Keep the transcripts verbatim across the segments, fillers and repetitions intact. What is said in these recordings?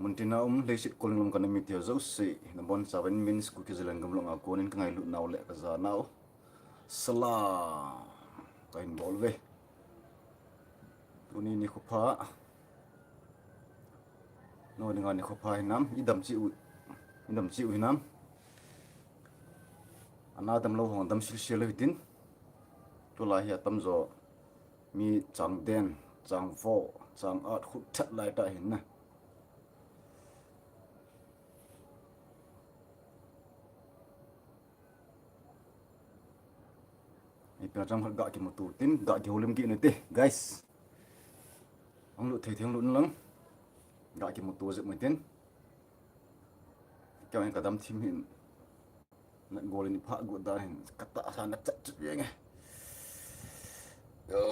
Muntina um, leiset kol lam kana mite jouse, nabonchauvin Min's Kuki Zalengam langa konin kangailut nau le kajanau salam kahin bol uve. Tuni nikho pha. Nodinga nikho pha hinam, idam cheh u, idam cheh u hinam. Ana damlou hung dam silsil lou hitin. Tulai hi atamjo mi chang den, chang vo, chang at khut that lai ta hin na. Ipi chang khat ga kimuto tin, ga kihoulim kit ute, guys. Hung lut thei thei hung lut inlang. Ga kimuto jep mai tin. Kei in kadam thim hin. Nat gol in pha gu da hin. Katahsa na chat chat jeng e. Yo.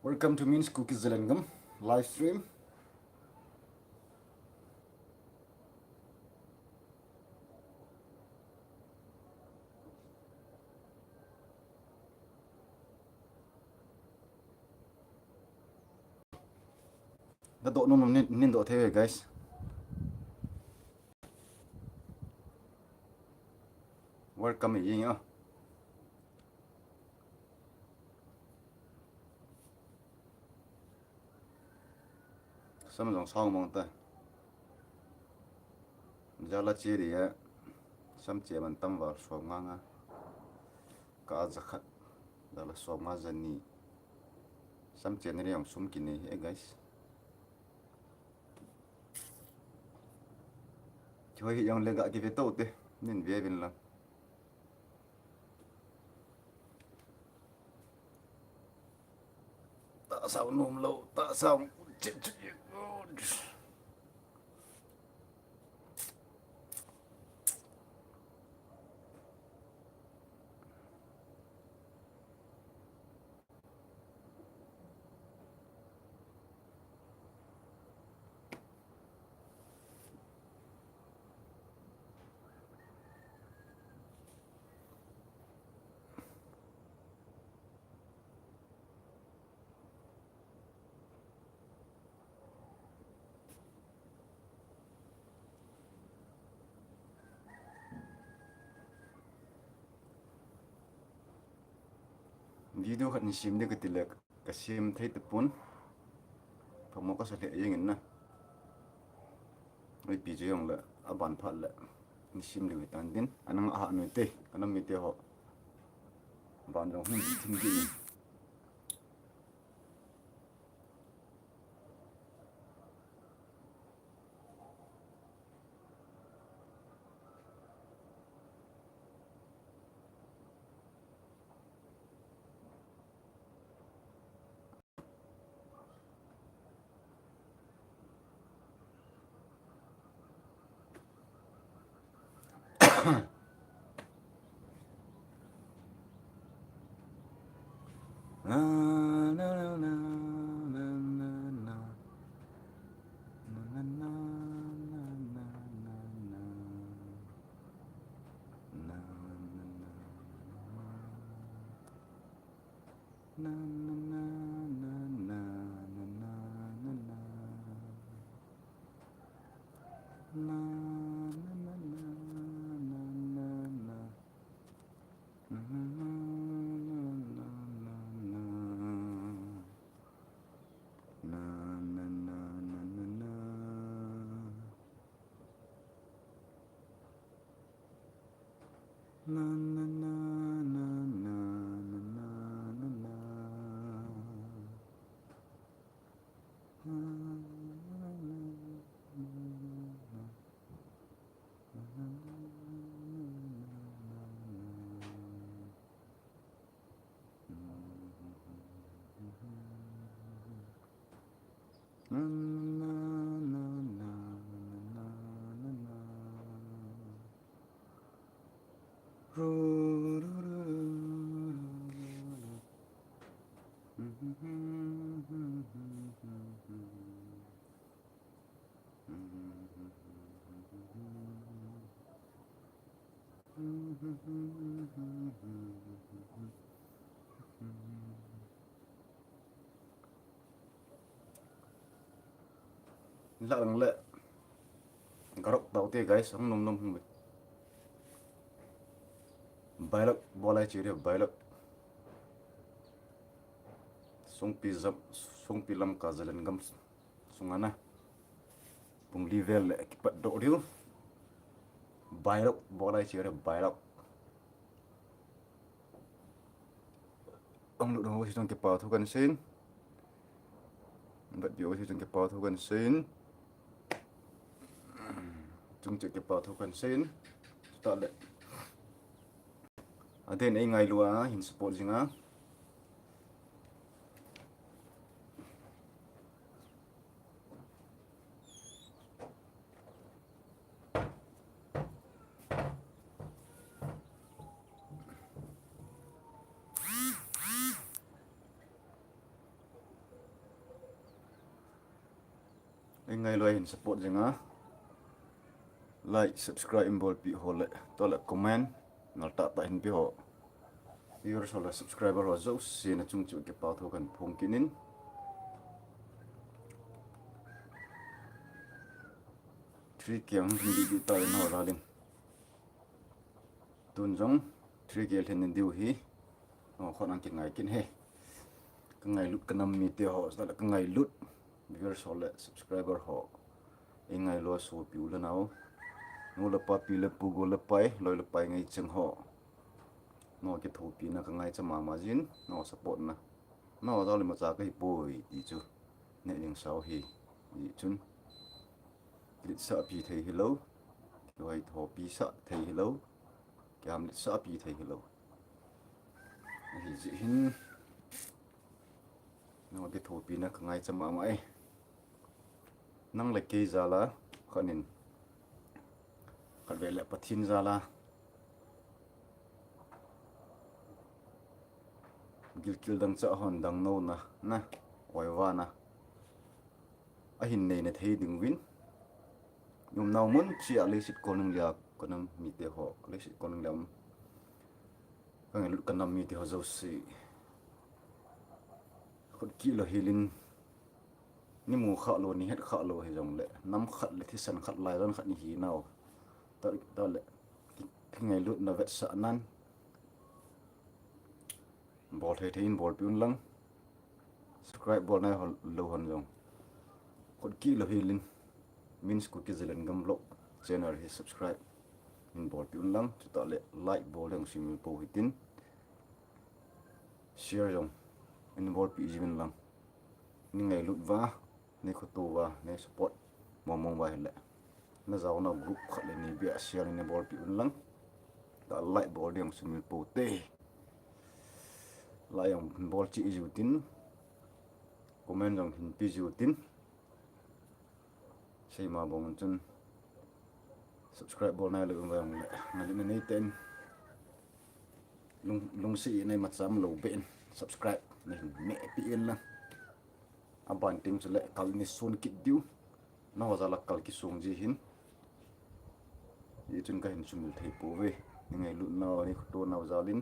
Welcome to Min's Kuki Zalengam live stream. Nadoh nom nom nin, nin doh thei uve, guys. Welcome e, jing a. Sam jong sang mong ta. Jala che dia. Sam che man tam val som nga nga. Ka a jakhat. Jala som nga jani. Sam che ni jong sum kinei e, guys. Choi hi jong le ga kive to te. Nin ve vin la. Tahsa nom lou, tahsa chit chit. Video khat ni sem ding kati le. Ka sem thei tapon. Phamo kasa lheh jeng in na. Ipi chu jong le, aban phat le. Ni sem leu hitan tin. Anang aha nu te, anam mi te ho. Ban jong hung thim ki in. Lah lang le. Garok tau te guys, ang nom nom hung be. Bailak, bolai chiri bailak. Sungpi zam, sungpi lam ka zalen gam sungana. Pung li vel le kipat do riu. Bailak, bolai chiri bailak. Ang lut ho si tong kipa thu kan sin. Bat bio si tong kipa thu kan sin. Chung che kipa thu kan sin. Ta le. Aden ei ngailu a hin support jinga. Ei ngailu a hin support jinga. Like, subscribe in bolpi ho le, to le comment nal tah tah hin pe ho. Viewers ho le subscriber ho jouse na chung chu kipa thu kan phong kit in. Three K ang hin di di ta in ho la ding. Tun jong three K lhen in diu hi. Ho khon ang kingai kit he. Ka ngailut ka nam mite ho, sa le ka ngailut. Viewers ho le subscriber ho. Ei ngailu a sopi u le nao. Nu le pa, pi le pu, gol le pai, loi le pai ngai cheng ho. No kithopina ka ngaicha mama jin, no support na. No jal le macha ka hi poi ti chu. Ne ning sao hi. Ti chun. Litsah pi thei hilou. Kihoithopi sah thei hilou. Kihamlitsah pi thei hilou. Ahi jeh hin. Nang kithopina ka ngaicha mama e. Nang le kei jal a, khat in. Khat vele Pathen jal a. Gilkel dangchah hon dangnouna, na, oivana. Ahin neina thei ding uvin. Numnau mun chia leiset kolning lia, ka nam mite ho, leiset kolning lia. Ka ngailut ka nam mite ho jouse. Khut kilo hilin. Ni mu kha lou, ni het kha lou hijong le. Nam khat le thisan khat lai jan khat ni hi nau. Ta, ta le. Ki, ki ngailutna vetsah nan. Bol thei thei in bolpi un lang. Subscribe bol nai hon lou hon jong. Khut kilo hilin. Min's Kuki Zalengam Vlog channel hi subscribe in bolpi un lang. Chutah le like bol ding sumil pou hitin. Share jong in bolpi jiuvin lang. Ni ngailut uva. Nei khoto uva, nei support mong mong uva hile. Na jaona group khat le nei bia share nei bolpi un lang. Ta like bol ding sumil pou te. Like jong bol cheh jiu tin. Comment jong hin pe jiu tin. Seima bang chun. Subscribe bol nai lou uva jong le. Ngailut na nei ten. Lung, lungset nei macham lou ben. Subscribe nei hin meh pe in lang. Aban teng chule kal ni sun kit diu. Nangho jal a kal kisung ji hin. Hichun kahin sumil thei pouve. Ni ngailut nau, ni khoto nau jal in.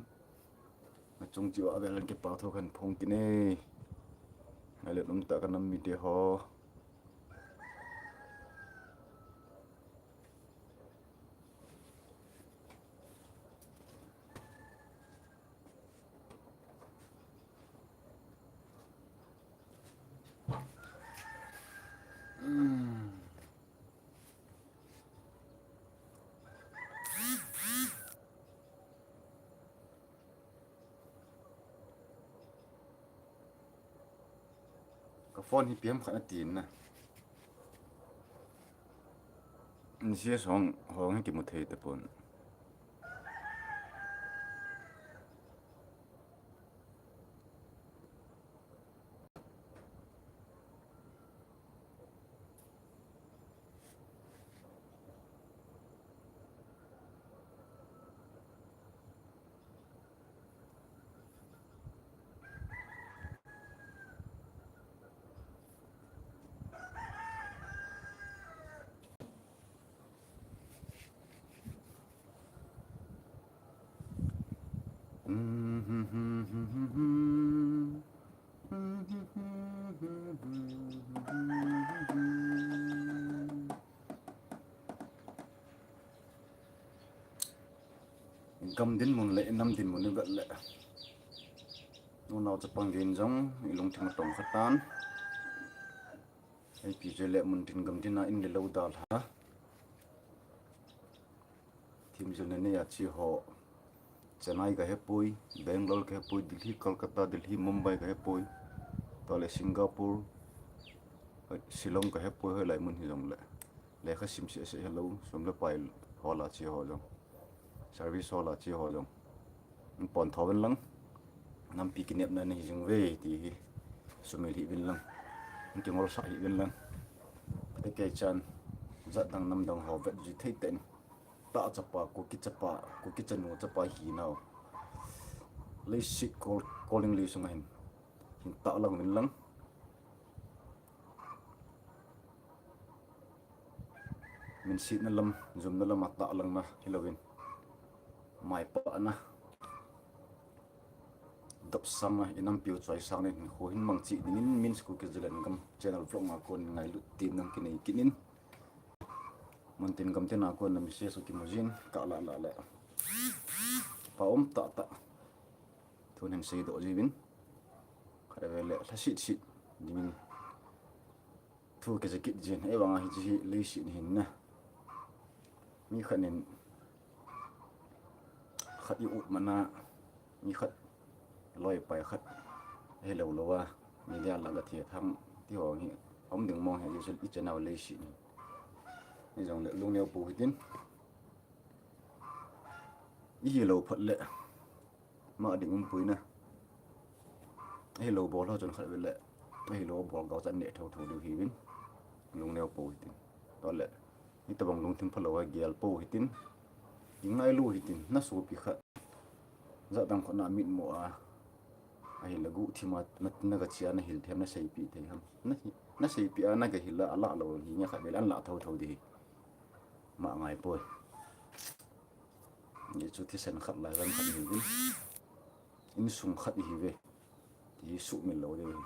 Nachung cheh uva avel in kipa thu kahin phong kit e. Ngailut um tah ka nam mite ho. Ka phone hi piam khat na tin na. N C S hong, hong hi kimu thei tapon. Gam dinmun le nam dinmun i vet le, unau chapang gei in jong i lungthim a tong kha tan. Ipi jeh le mun tin gam tin a in le lo dalha. Themjilna nei a che ho, Chennai ka hepoi, Bangalore ka hepoi, Delhi, Kolkata, Delhi, Mumbai ka hepoi, tua le Singapore, Shillong ka hepoi, hoilai mun hi jong le. Lekha sim seh seh helou, sum le pai hol a che ho jong, service hol a che ho jong, pon tho uvin lang. Nampi kinepna nei jing uve ti hi sumil hih uvin lang, kingol sah hih uvin lang. Te kei chan jat dang nam dang ho vet ji thei ten, ta chapa, Kuki chapa, Kuki chanu chapa hi nau. Leiset kol, calling lei sunga hin, hin ta lang uvin lang. Min sitna lam, jumna lam a ta langna hilouvin, maipana, dopsangna, i nampiu choisangna in kho hin mang cheh dingin, min Kuki Zalengam channel vlog a kon ngailut tin nang kinei kit in. Mun tin gam tin a kon na message u kimu jin, ka la la le. Pa um tah tah. Thu hin seidoh jiuvin. Khat vele lhasit sit dingin thu kijakit jin. Ahivanga hiche hi leiset hin na, mi khat in khat i ut mana, mi khat loi pai khat, ahilou lou a, media la ga thethang ti ho hi um ding mong hi, i channel leiset hin. Hijongle lungneo pou hitin. I hilou phat le ma ding um poi na. Ahilou bol ho chun khat vele, ahilou bol gau chan neh tho tho diu hiuvin. Lungneo pou hitin. Tua le, hitobang lungthim phalou a gel pou hitin. I ngailu hitin, na sopi khat jat dang khat na mitmo a, ahile guhthim a na, na ga chia, na hilthem na seipeh thei ham. Na hi, na seipeh a na ga hil a, alah lou hi nge khat vele an lah tho tho di hi. Ma ngai poi. Hichu thisan khat lai lam khat hiuvin. Insung khat ihiuve ti sumil lou ding.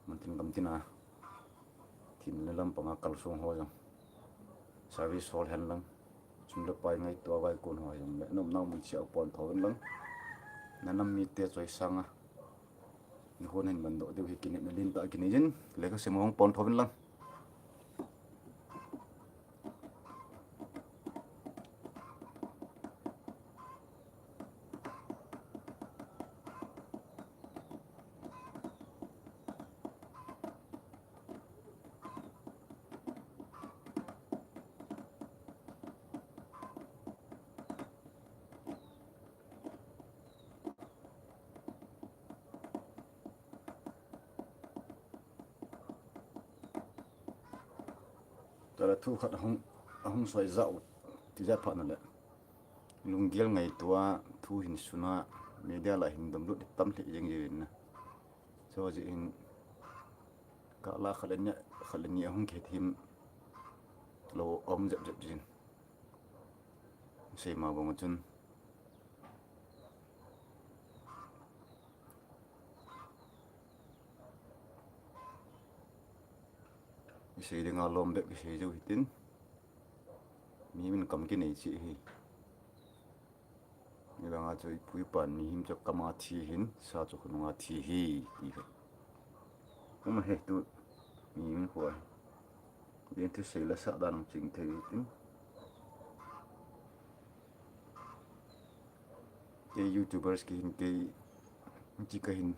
Mun tin gam tin a, themna lampang a kalsong ho jong service hol hen lang, sum le pai ngaito a vaikon ho jong le, na umnau mun cheh a pon tho uvin lang. Na nam mite choisanga na hon hin mandoh diu hi kinepna lentah kinei jin, lekha sim hung pon tho uvin lang. Tua le thu khat ahung, ahung soi jah u, tijat phat na le, lunggel ngaito a thu hin sun a, media la hin damlut tam lheh jeng jiuvin na. Chujeh hin, ka la khat le ni, khat le ni ahung kithim lou um jep jep jin. Seima bang chun, isei dinga lom bep kisei jou hitin. Mihem in kam kinei cheh hi. Nilanga chu ipu ipan mihem chu kam a thi hin, sa chu khonung a thi hi, ti hi. Kuma hi tu mihem khu a, den thusei la sah dan ching thei tin. Kei YouTubers kihin, kei chi kahin,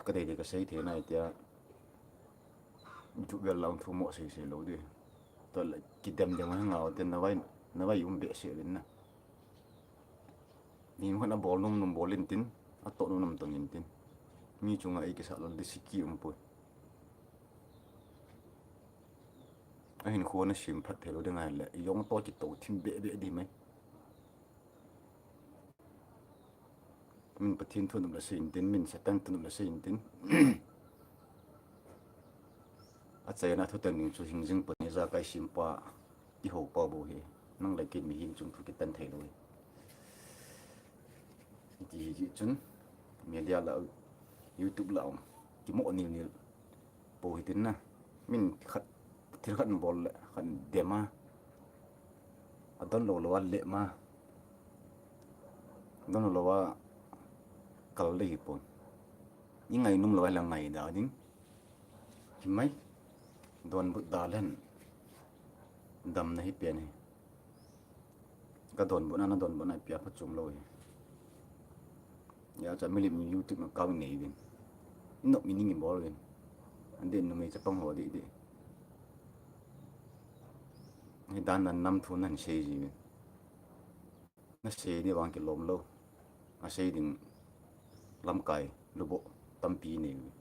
ka dei dei kasei thei nai tia. YouTube vel lang thu mo sei sei lou di. Tua le kidem dem hang ngau ten na vai, na vai um behseh uvin na. Mihem khat na bol nom nom bol in tin, atoh nom nom tong in tin. Mi chunga ei kisah lou di siki um poi. Ahin khu na sim phat thei lou ding ahile, i jong toh kitoh thim beh beh di mai. Min Pathen thu nop le sei in tin, min Satan thu nop le sei in tin. Achaina thu tan ding chu hing jing pon, ijakai simpa, ihoupa bou hi. Nang le kei mihem chung thu kitan thei lou hi. Ti hi chun media la, YouTube la um, kimo nil nil po hi tin na. Min khat, thil khat bol le khat dem a, a don lo lo a le ma, don lo lo a kal le hi pon. I ngai num lo a la ngai da ding. Hi mai, don but da len, dam na hi pen hi. Ka don but na, na don but na pia pha chum lo hi. Ya cha milim ni YouTube ma kau nei vin. Nok mi ning bol vin. Ande numei chapang ho di di. Hi dan nan nam thu nan sei ji vin. Na sei ni vang kilom lo. A sei ding lamkai lubo tampi nei vin.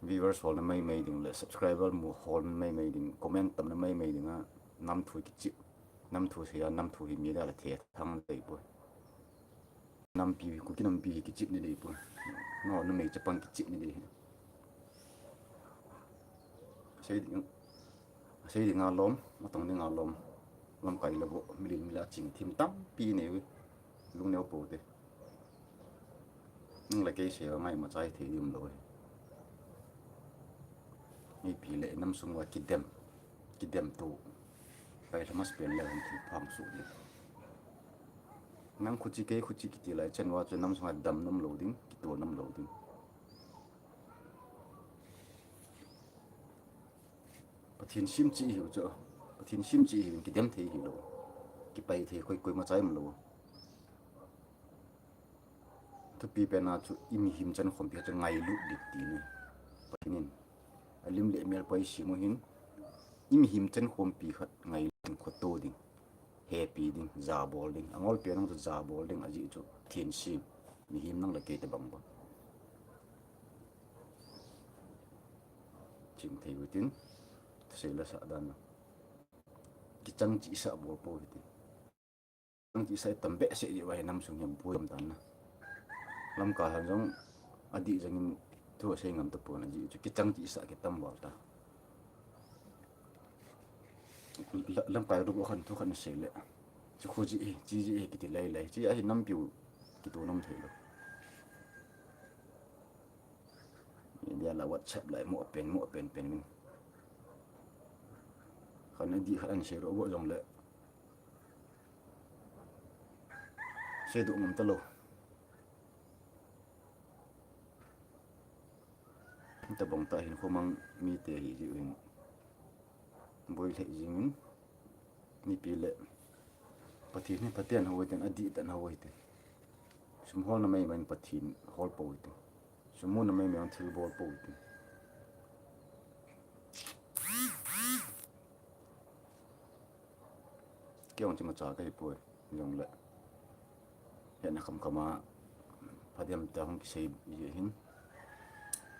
Viewers hol na mai mai ding le subscriber mu hol na mai mai ding, comment tam na mai mai ding a nam thu kichip, nam thu sei a nam thu hi media la the thang dei poi. Nampi, Kuki nampi hi kichip ni dei poi. No, numei chapang kichip ni dei. Sei ding, sei ding a lom, a tong ding a lom. Lamkai lubo, milim mila ching thim tampi nei vin. Lungneo po te. Nang le kei sei a ngai ma chai thei ding um lo hi. Mipi le nam sung va kidem, kidem tu. Pai la mas pen le hung thil phang su ni. Nang khuchi kei khuchi kiti lai chen va chu nam sung a dam nam lo ding, kito nam lo ding. Pathen sim chi hi chu, Pathen sim chi hi kidem thei hi lo. Kipai thei koi koi ma chai um lo. Thupi pen a chu i mihem chan khompi khat chu ngailut ding ti ni. Pathen in a lim le mel pai sim u hin i mihem chan khompi khat ngailut ding, khoto ding, hepi ding, jabol ding, angol pen a chu jabol ding a ji chu Pathen sim, mihem nang le kei te bang bang. Ching thei u tin, sei la sa dan na. Kichang chi sa bol po hi tin. Kichang chi sa tam behseh ji va hi nam sung hi boi tam dan na. Lamkai han jong a di jang in thu sei ngam ta pon a ji chu kichang chi sa kitam bol ta. La-, lamkai ru khan thu khan sei le. Chu khu ji, chi ji kiti lai lai. Chi a hi nampiu kitu nam thei lo. India la WhatsApp lai mo pen, mo pen pen min. Khan a di khan an sei ro bo jong le. Sei du ngam ta lo. Tabang ta hin khomang mite hi ji u hin. Boi lheh jing in. Mipi le Pathen hi Pathen ho hi tin, a di tan ho hi tin. Sum hol na mai mai Pathen hol po hi tin. Sum mu na mai mai thil bol po hi tin. Kei jong chi ma cha ka hi poi, jong le. Hena kham kham a, pha dem ta hung kisei ji hin.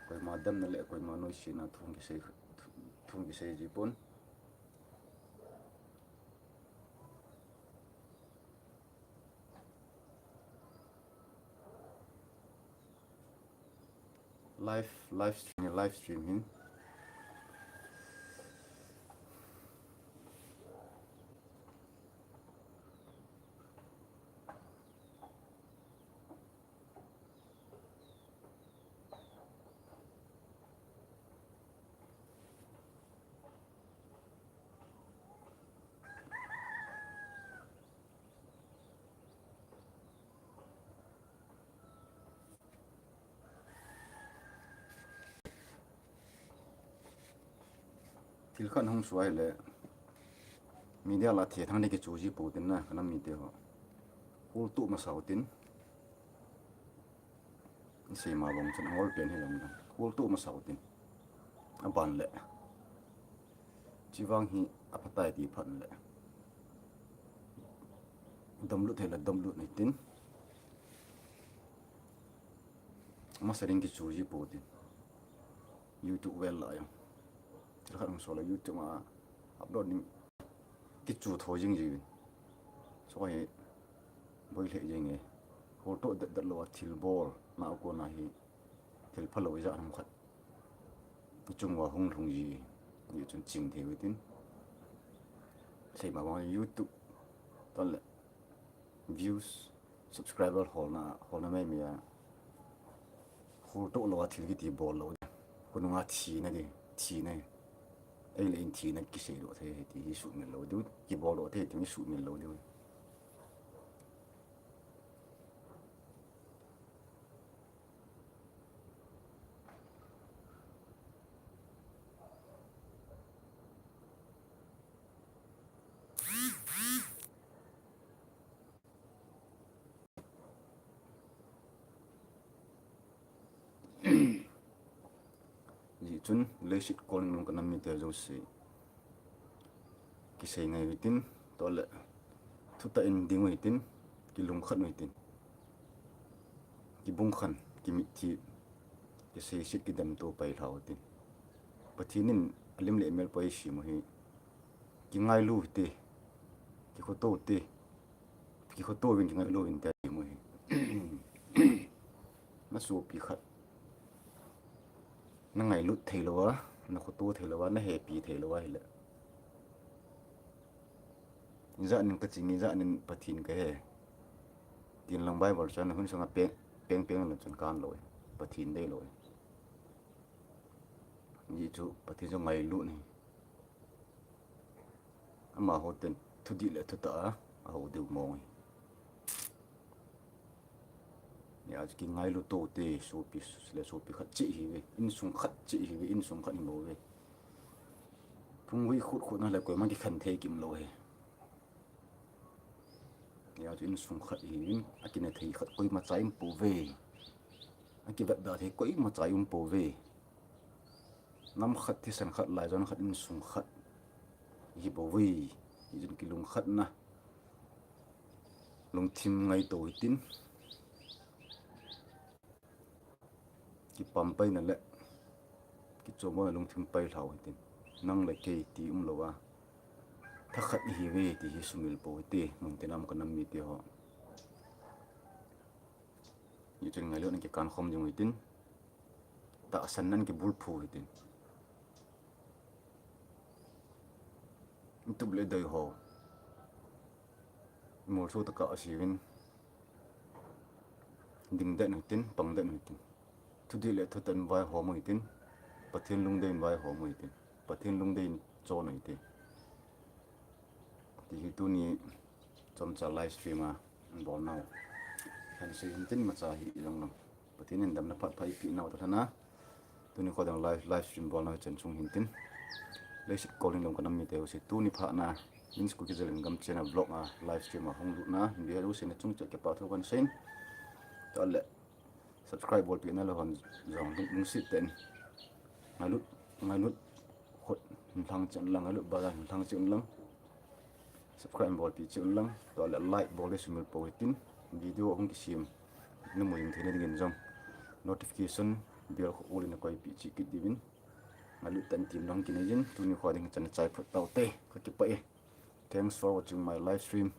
Koima dem na le, koima noise na thu hung kisei, thu hung kisei ji pon. Live, live stream, live stream hin. Thil khat hung suai le, media la the thang de kichu ji po tin na, ka nam mite ho. Kul tu ma sau tin. Sei ma bang chun angol pen hi lam dan. Kul tu ma sau tin. A ban le. Chi vang hi a phatai ti phat le. Dom lut thei le dom lut ni tin. Masa ding kichu ji po tin. YouTube vel la jong. Thil khat hung so le YouTube a upload ding kichu tho jing ji vin. So hi boi lheh jing e. Hol to det det lo a thil bol na ko na hi thil pha lo ija ham khat. Chung wa hung lhung ji. Ni chun ching thei u tin. Sei ma bang YouTube. Ton le. views, subscriber holna, holna mai mai a. Hol to lo a thil kiti bol lo. Kununga thina di, thina. Ei le in thina kisei lo thei ti hi sumil lo diu, kibol lo thei ti hi sumil lo diu. Hijeh chun leiset kol in lung kanam mite jouse kisei ngai uhitin, tole thutah in ding uhitin, kilungkhat uhitin, kibungkhan, kimitthi, kiseiset, kidemto pailha uhitin. Pathen in alim le mel poi simu hi kingailu hite, kikhoto hite, kikhoto uvin kingailu uvin tia simu hi. Nasopi khat nangailut thei lou a, nakhoto thei lou a, nahepi thei lou a hile, ijat nin kaching, ijat nin Pathen kahe tin lang Bible chun hun sanga peng peng peng na chun kan lou e, Pathen dei lou e. Hijeh chu Pathen chu ngailut ahi. Amaho ten thudih le thutah a, aho diu mong ahi. Hijeh a chu kingailu to te, sopi le sopi khat cheh hive, insung khat cheh hive, insung khat hibouve. Phung vui khut khut na le koima kikhen thei kim lou ahi. Hijeh a chu insung khat hiuvin, akinah thei khat koimacha aumpouve. Akivetda thei koimacha aumpouve. Nam khat, thisan khat, laijon khat, insung khat hibouve. Hijeh chun kilungkhatna, lungthim ngaito hitin. Kipampaina le kichomona lungthim pailha uhitin. Nang le kei ti umlou a, thakhat ihiuve ti hi sumil pou hite, muntin a um kanam mite ho. Hichun ngailutna kikan khom ding uhitin. Tahsanna kibulphu hitin. Itup le doi ho, imolso tokah a seiyuvin, dingden uhitin, pangden uhitin. Thudih le thutah in vaihom uhitin, Pathen lungdei in vaihom uhitin, Pathen lungdei in chon uhite, ti hi tuni chomcha live stream a bolnau kahin sei hintin, imacha hijongleng Pathen in damna phat pha eipeh nau toh lhana, tuni kho ding live, live stream bolnau hichan chung hintin. Leiset kol in lung kanam mite jouse, tuni phatna Min's Kuki Zalengam channel vlog a live stream a hung lutna hin vea jouse nachung cheh a kipathu kahin seiyin. Tole subscribe bolpeh nalai hon jong lung, lungset tah in ngailut, ngailut khut hin lhang cheh unlang, ngailut bala hin lhang cheh unlang, subscribe bolpeh cheh unlang, tole like bol le sumil pou hitin, video hung kisem namu jing theina dingin jong notification bell khu all in nakoipeh cheh kit diuvin, ngailut tah in temna kineiyin, tuni kho ding hichan a chai phot taute, kakipah e. Thanks for watching my live stream.